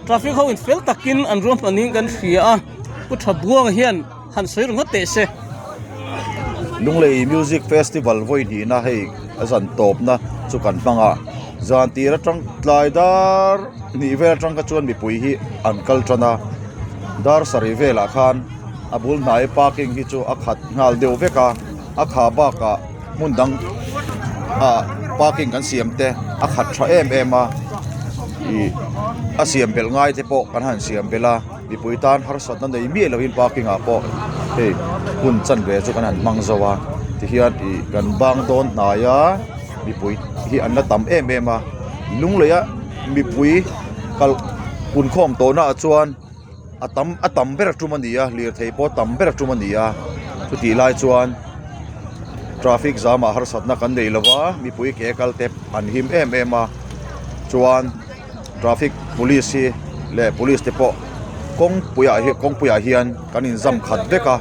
Traffic ho in fel takin an ruahman niin kan hria a, Pu Thabuanga hian han sawi ringawt teh se. Lunglei Music Festival vawi hnihna hei a zan tawpna chu kan hmang a, zan tir atang tlai dar hnih vel atang kha chuan mipui hi an kal tan a, dar sarih velah khan a bul hnai parking hi chu a khat nghal deuh vek a, a kha bakah hmun dang ah parking kan siam te a khat tha em em a ih a siam belh ngai te pawh kan han siam belh a mipui tan harsatna nei miah lo in parking ah pawh hei hun chanve chu kan han hmang zo a tihian ih kan bang dawn hnai a mipui hi an la tam em em a lunglei a mipui kal punkhawm tawhna ah chuan. a tam a tam ber a tum a ni a lirthei pawh a tam ber a tum a ni a chutih lai chuan traffic jam ah harsatna kan nei lova mipui ke kal te an him em em a chuan traffic police hi leh police te pawh kawngpui ah hian kawngpui ah hian kan in zam khat vek a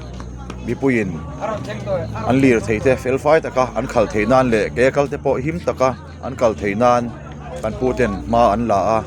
mipui in an lirthei te fel fai taka an khalh theih nan leh ke kal te pawh him taka. An kal theih nan kan pu ten hma an la a.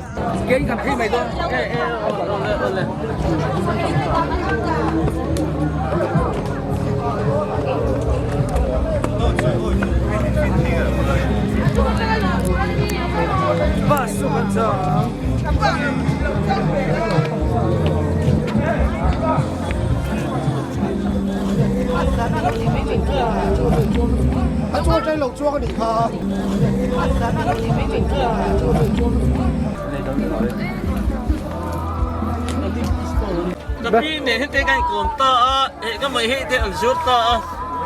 Ka pi nen hete ka inkawm ta a, eh ka mai hei te an zur ta a,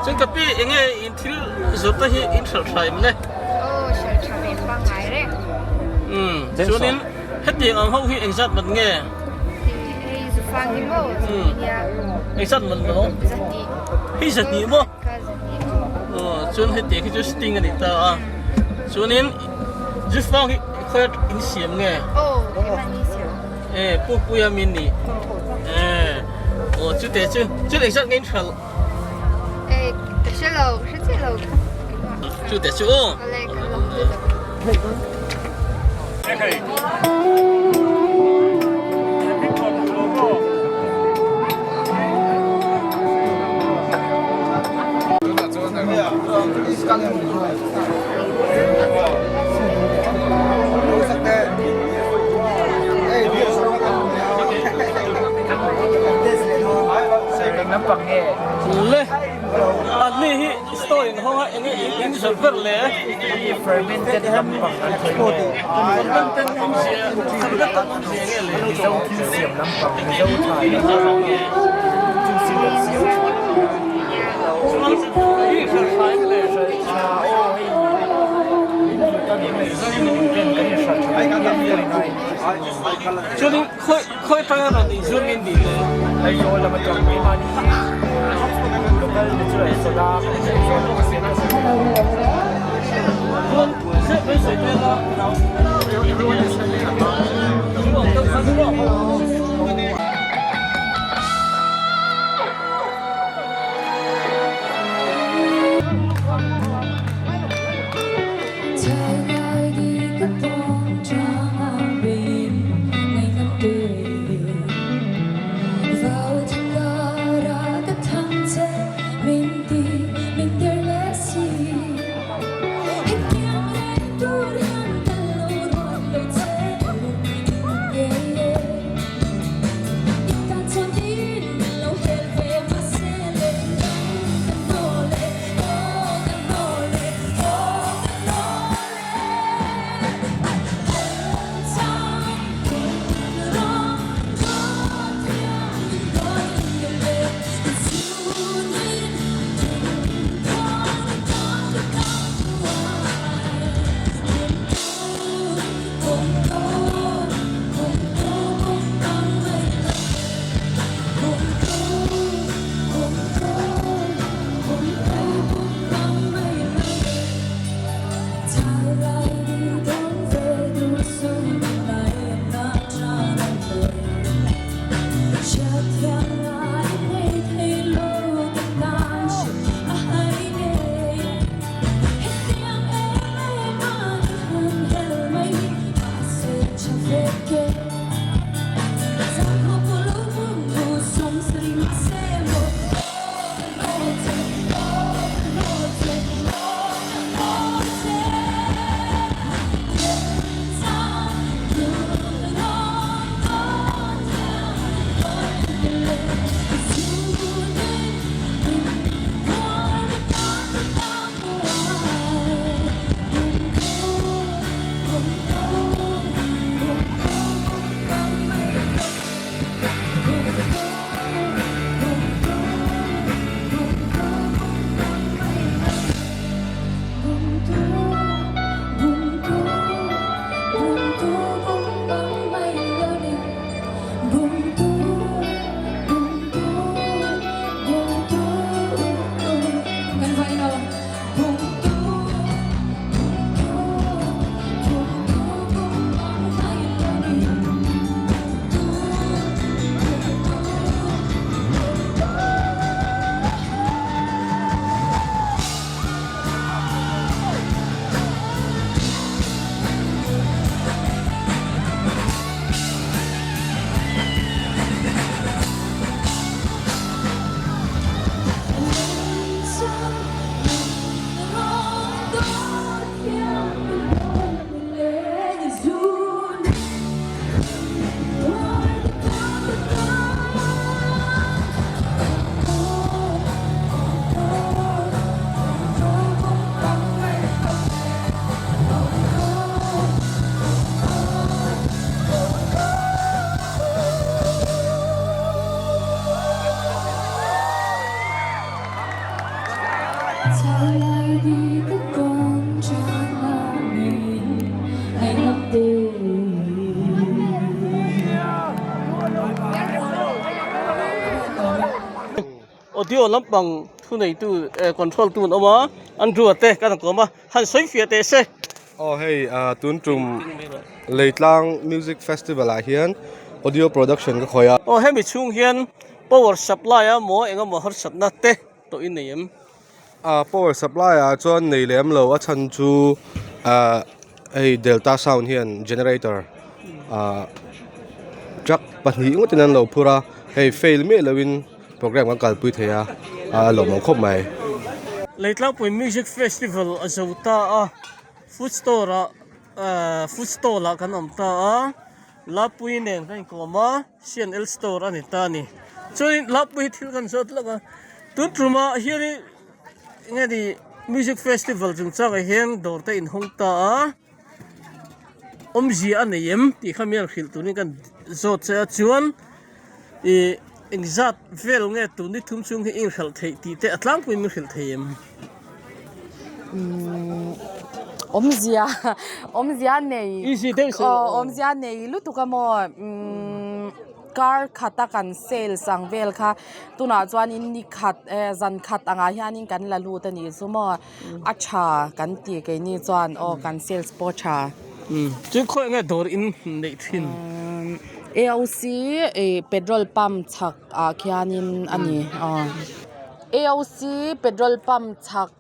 chuan ka pi enge in thil zur te hi in hralh tha em le? Aw hralh tha ve pangngai reng. Umm chuanin hetiang ang ho hi engzat man nge? Hei zufang hi maw zahnih nia. Engzat man maw? Zahnih. Hei zahnih maw? Aw chuan hetiang hi chu sting a ni ta a chuanin zufang hi khawi in siam nge? Aw keimahni siam. E Pupuia min ni. E aw chute chu chuan engzat nge in hralh? E ka hre lo ka hre chiah lo. Chute chu aw. Awle ka lawm. Le anni hi store in hawng a enge in zawrh ber le Fermented lampang an sawi nge? Fermented awmzia fermented awmzia nge le? Mizo thil siam lampang Mizo tha thil siam an siam thin. Chuan i hralh tha em le? Hralh tha aw hei min hlut a min ten kan inhralh tha ve viau viau in ai. Chuanin khawi khawi atanga rawn inzur nge ni le? Aizawl lam atang keimahni hi local natural soda kan Aizawl lam a siam nasa hle. Chuan zep mai sawi tel a. Audio lampang thuneitu control tu an awm a, Andrew a te kan kawm a, han sawi fiah teh se. Aw hei tun tum Leitlang Music Festival ah hian audio production ka khawih a. Aw hemi chhung hian power supply a maw engemaw harsatna te tawh in nei em? A power supply ah chuan nei lem lo a chhan chu ah hei delta sound hian generator ah truck pahnih ngawtin an lo phur a hei fail miah loin program kan kalpui thei a a lawmawm khawp mai. Leitlangpui Music Festival a zo ta a, food store ah ah food stall ah kan awm ta a, Lapui nen kan inkawm a. CNL store a ni ta a ni. Chuanin Lapui hi thil kan zawt lawk a, tun tumah hianin enge ni music festival chungchangah hian dawr te inhawng ta a, awmzia a nei em tih kha mian hrilh turin kan zawt che a, chuan ih engzat vel nge tun ni thum chhung hi i inhralh theih tih te a tlangpuiin min hrilh thei em? Umm awmzia awmzia nei Easy deuh se aw awmzia nei lutuk a maw umm kar khata kan sales ang vel kha tunah chuanin ni khat eh zan khat angah hianin kan la lut a nih chu maw a tha kan ti keini chuan aw kan sales pawh a tha. Umm chu khawi nge dawr in neih thin? Umm AOC ih petrol pump chhak ah khianin a ni aw. AOC petrol pump chhak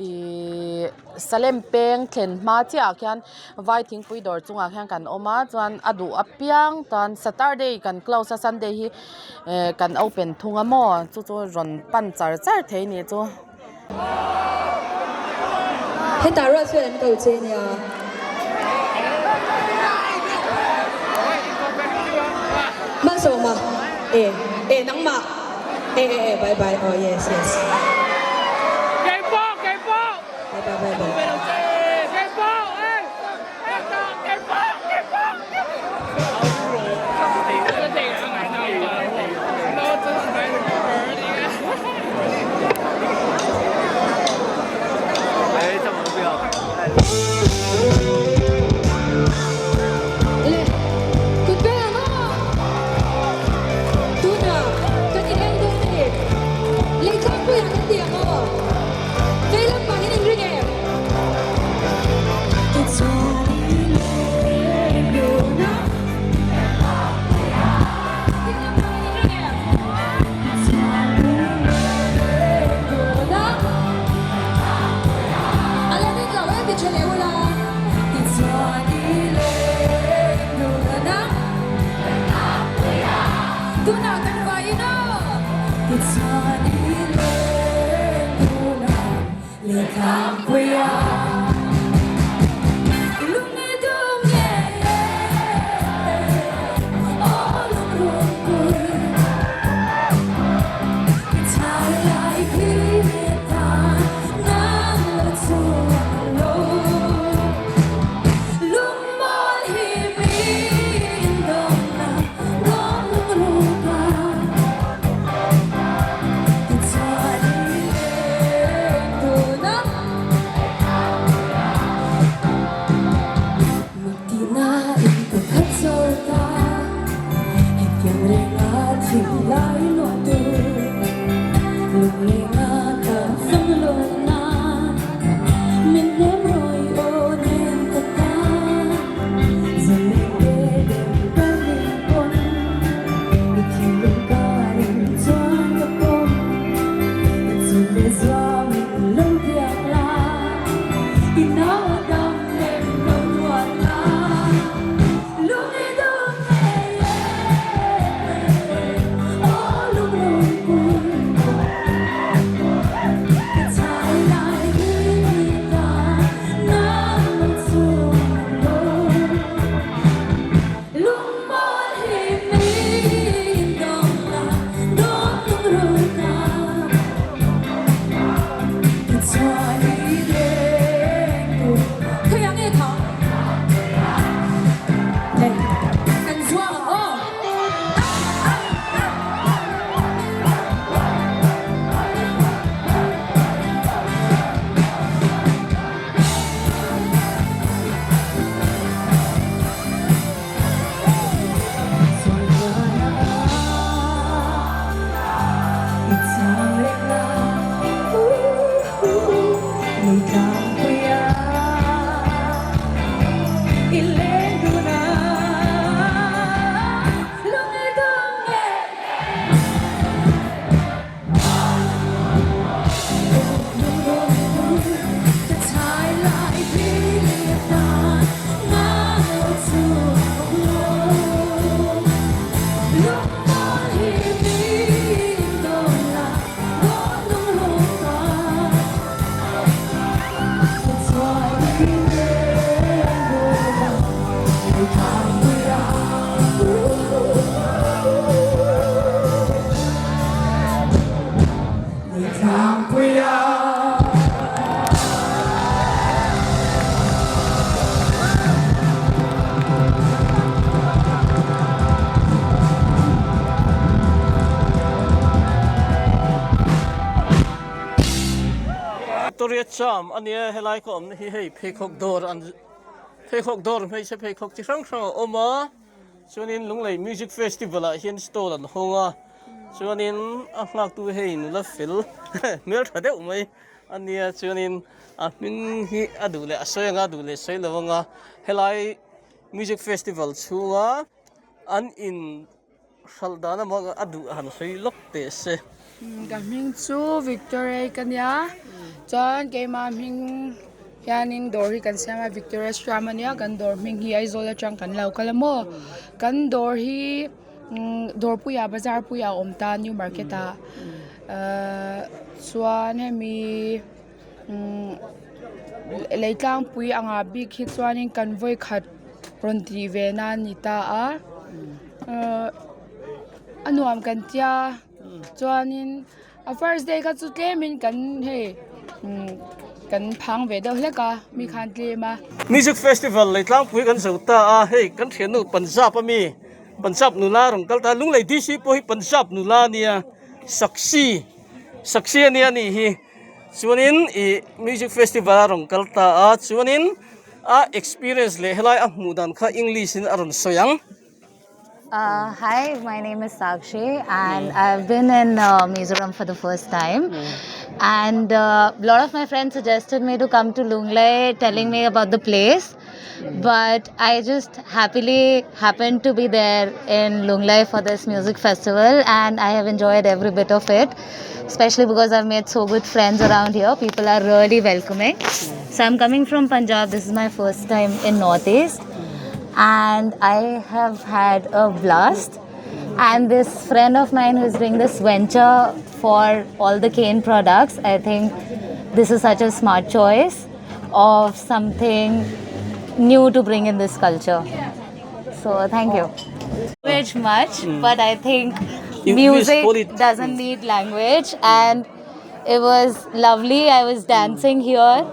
ihh Salem peng thlen hma chiah ah khian vai thingpui dawr chungah khian kan awm a chuan a duh apiang chuan saturday kan close a sunday hi eh kan open thung a maw chu chu rawn pan char char thei a nih chu. Hetah ruah chuan an ko che nia. Hmanhsawma, E, e nangmah. E e e bye bye aw yes yes. Keipawh keipawh. Bye bye bye bye. Keipawh e keipawh keipawh. Le kut ber ang aw. Tunah kan in en dawn a ni. Leitlangpuiah kan ti ang aw. Vei lampang in inring em? Ding lampang in inring em? A la ring lo em ti tha leh ula. Tunah kan vaiin aw. Victoria Charm a nia helai ka awmna hi hei pheikhawk dawr an pheikhawk dawr hmeichhe pheikhawk chi hrang hrang a awm a chuanin Lunglei Music Festival ah hian stall an hawng a chuanin a nghaktu hei nula fel hmeltha deuh mai a nia chuanin a hming hi a duh leh a sawi anga a duh leh sawi lo anga helai Music Festival chhunga an in. Hralh dan amah a duh han sawi lawk teh se. Ka hming chu Victoria ka nia chuan keimah hming hianin dawr hi kan siam a Victoria Stram a nia kan dawr hming hi Aizawl atang kan lo kal a maw kan dawr hi dawrpuiah bazar puiah a awm ta new market ah ahh chuan hemi lei tlangpui angah bik hi chuanin kan vawikhat rawn tih ve na a ni ta a ahh a nuam kan tia chuanin a first day kha chu tlemin kan hei kan phang ve deuh hlek a mi khan tlem a. Music festival lei tlangpui kan zo ta a hei kan thiannu Punjab ami Punjab nula rawn kal ta a Lunglei DC pawh hi Punjab nula a nia Sakshi Sakshi a nia anih hi. Chuanin ih music festival a rawn kal ta a chuanin a experience leh helai a hmuh dan kha english in a rawn sawi ang. Uh, hi, my name is Sakshi, and I've been in uh, Mizoram for the first time. And a uh, lot of my friends suggested me to come to Lunglei, telling me about the place. But I just happily happened to be there in Lunglei for this music festival, and I have enjoyed every bit of it, especially because I've made so good friends around here. People are really welcoming. So I'm coming from Punjab. This is my first time in Northeast, and I have had a blast. And this friend of mine who's doing this venture for all the cane products, I think this is such a smart choice of something new to bring in this culture. So thank you. Language much, but I think You music please hold it. doesn't need language and it was lovely. I was dancing here.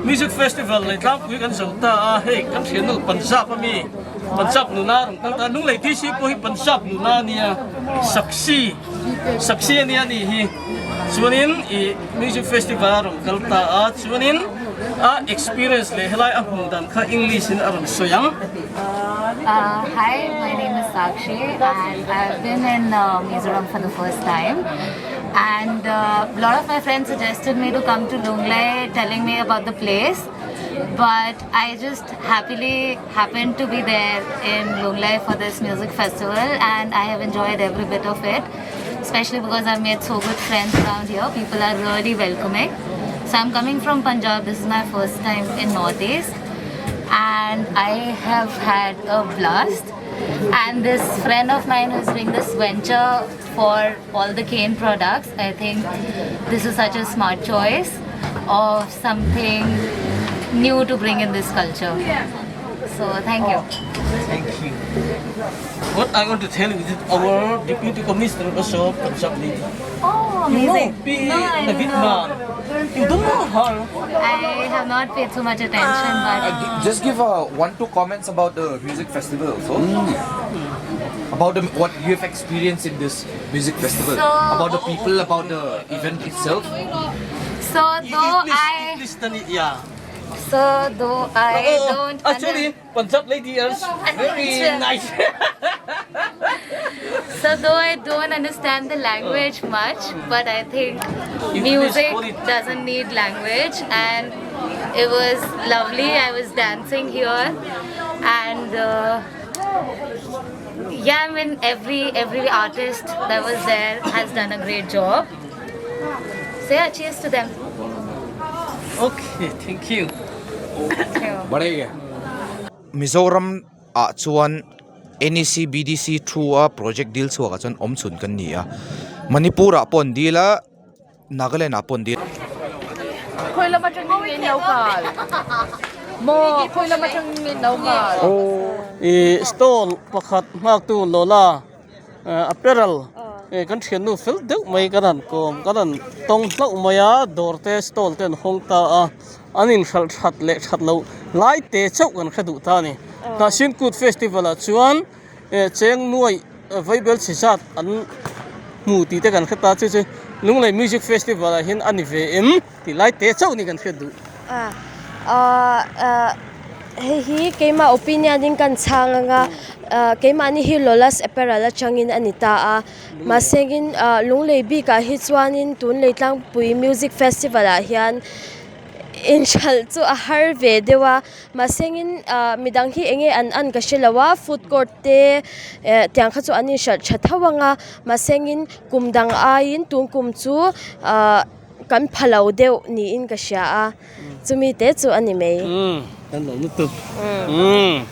Music Festival lei tlangpui kan zo ta a, hei kan thiannu Punjab ami Punjab nuna a rawn kal ta a, Lunglei DC pawh hi Punjab nuna a nia, Sakshi Sakshi a nia anih hi. Chuanin ih Music Festival a rawn kal ta a, chuanin a experience leh helai a hmuh dan kha English in a rawn sawi ang. Hi, my name is Sakshi and I've been in Mizoram for the first time. And a lot of my friends suggested me to come to Lunglei telling me about the place. But I just happily happened to be there in Lunglei for this music festival and I have enjoyed every bit of it. Especially because I've made so good friends around here. People are really welcoming. So I'm coming from Punjab. This is my first time in Northeast. And I have had a blast. And this friend of mine who's doing this venture for all the cane products. I think this is such a smart choice of something new to bring in this culture. So thank you. Thank you. What I want to tell you is that our deputy commissioner also Punjab lady. Oh, amazing. You know, P. No, I Navid don't know. Man. You don't know her. I have not paid so much attention, but Just give 1-2 comments about the music festival also. About what you have experienced in this music festival. So- about the people, about the event itself. So though I Please, Tani, yeah. So though I Oh, don't actually, Punjab lady is very nice. So though I don't understand the language much, but I think You music please hold it. doesn't need language, and it was lovely. I was dancing here, and yeah, I mean every artist that was there has done a great job. So yeah, cheers to them. Okay, thank you. Mizoram ah chuan NEC BDC through a project dil chhuak ah chuan awm chhun kan ni a Manipur ah pawh an dil a Nagaland ah pawh an dil. Khawi lam atangin nge in lo kal? Maw khawi lam atangin nge in lo kal? I stall pakhat nghaktu Lola apparel kan thiannu fel deuh mai kan han kawm kan han tawng hlauh mai a dawr te stall te an hawng ta a an inhralh that leh that loh lai te chauh kan hre duh ta a ni. Hnahsin Kut Festival ah chuan cheng nuai vaibel chhe zat an hmu tih te kan hre ta chu chu Lunglei Music Festival ah hian a ni ve em tih lai te chauh ni kan hriat duh. Hei hi keimah opinion in kan chhang anga keimahni hi Lolas Apparel atangin a ni ta a mahsengin Lunglei bikah hi chuanin tun Leitlangpui Music Festival ah hian inhralh chu a har ve deuh a mahsengin midang hi eng nge an an ka hre lo a food court te eh tiang kha chu an inhralh tha tho ang a mahsengin kum dang aiin tun kum chu ah kan pha lo deuh niin ka hria a chumi te chu a ni mai. Umm kan lo lutuk umm.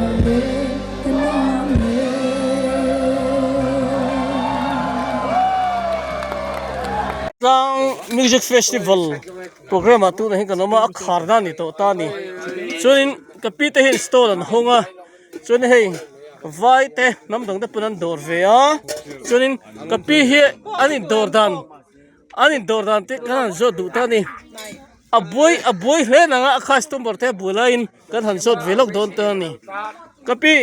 nuam e, ka nuam e. Tlang Music Festival programme ah tunah hian kan awm a, a khar na a ni tawh ta a ni. Chuanin ka pi te hian stall an hawng a, chuan hei vai te hnam dang te pawn an dawr ve a, chuanin ka pi hi an indawr dan an indawr dan te kan han zawt duh ta a ni. A buai a buai hle nang a a customer te a buai laiin kan han zawt ve lawk dawn ta a ni. Ka pi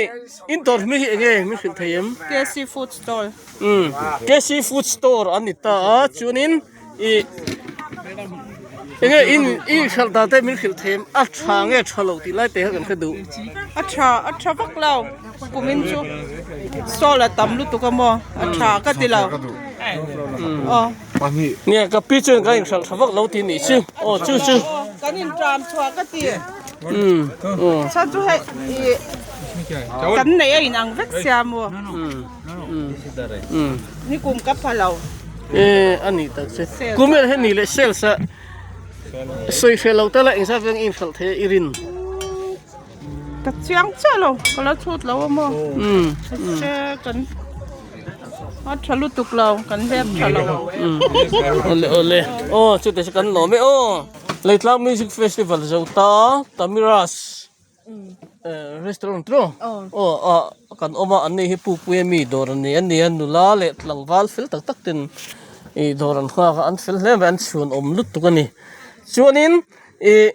in dawr hming hi eng nge min hrilh thei em? KC food stall. Umm KC food store an ni ta a chuanin ih eng nge in i hralh dan te min hrilh thei em? A tha nge tha lo tih lai te kha kan hre duh. A tha a tha vak lo kumin chu stall a tam lutuk a maw a tha ka ti lo. Aw. Pahnih. Nia ka pi chuan kan inhralh tha vak lo tih nih chu. Aw chu chu. Kan intram chhuah ka ti. Umm. Chhan chu hei i kan neih a inang vek sia maw. Umm. Ni kum ka pha lo. E a nih tak che. Kum erawh hian ni leh sales a sawi hreh lo ta la engzat veng i inhralh thei a i rin. Ka chiang chiah lo ka lo chhut lo a maw se kan a tha lutuk lo kan hlep tha lo awle awle aw chutah chu kan lawm e aw Leitlang Music Festival zo ta Tamiras restaurant tawh aw ah kan awm a an ni hi Pukpui ami dawr an ni an ni a nula leh tlangval fel tak tak ten ih dawr an nghak a an fel hle mai an chhuan awm lutuk a ni chuanin ih.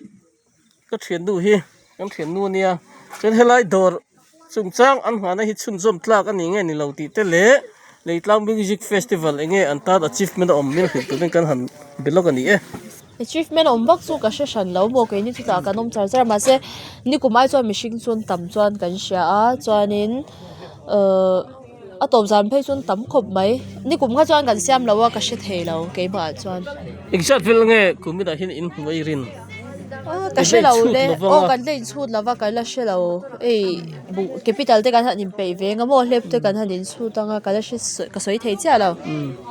Ka thiannu hi kan thiannu a nia chuan helai dawr chungchang an nghahna hi chhunzawm tlak a ni nge ni lo tih te leh Leitlang Music Festival eng nge an tan achievement a awm min hrilh turin kan han be lawk a ni e. Achievement awm vak chu ka hre hran lo maw keini chutah kan awm char char a mahse nikum ai chuan mihring chu an tam chuan kan hria a chuanin ahh a tawp zan phei chuan tam khawp mai nikum kha chuan kan siam lo a ka hre thei lo keimah ah chuan. Engzat vel nge kuminah hian in hmuh a i rin? Ka hre lo le aw kan la inchhut lova kan la hre lo hei buh capital te kan han inpeih ve anga maw hlep te kan han inchhut anga ka la hre ka sawi thei chiah lo.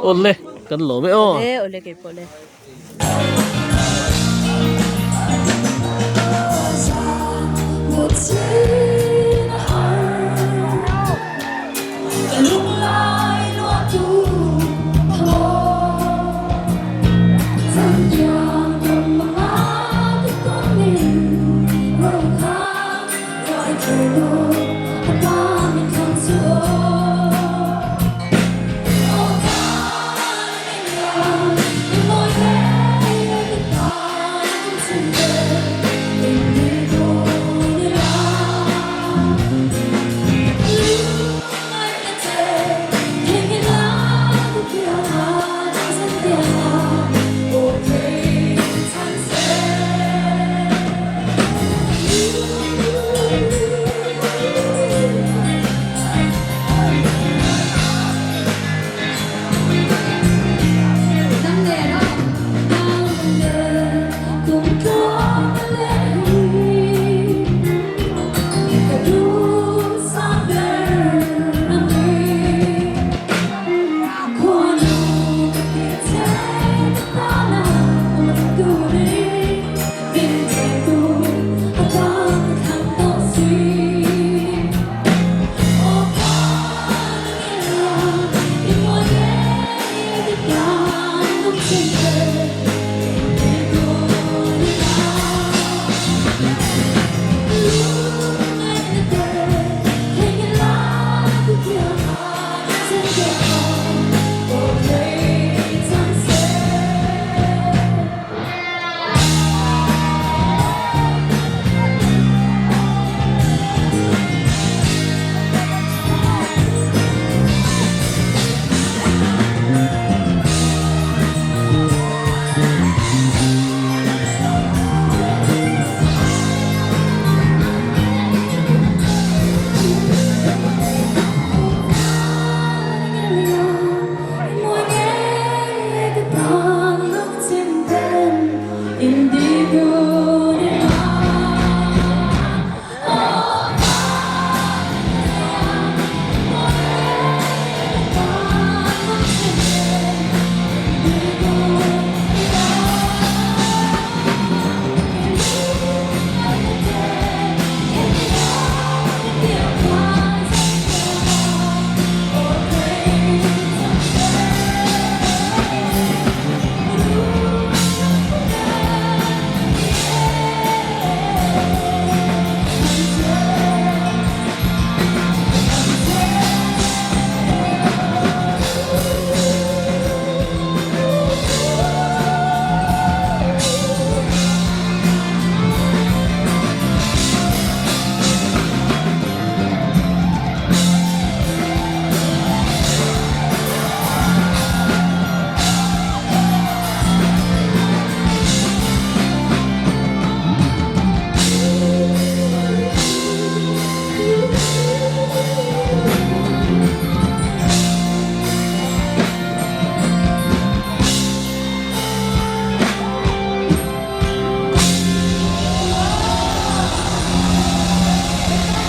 Awle kan lawm e aw. Awle awle keipawh le.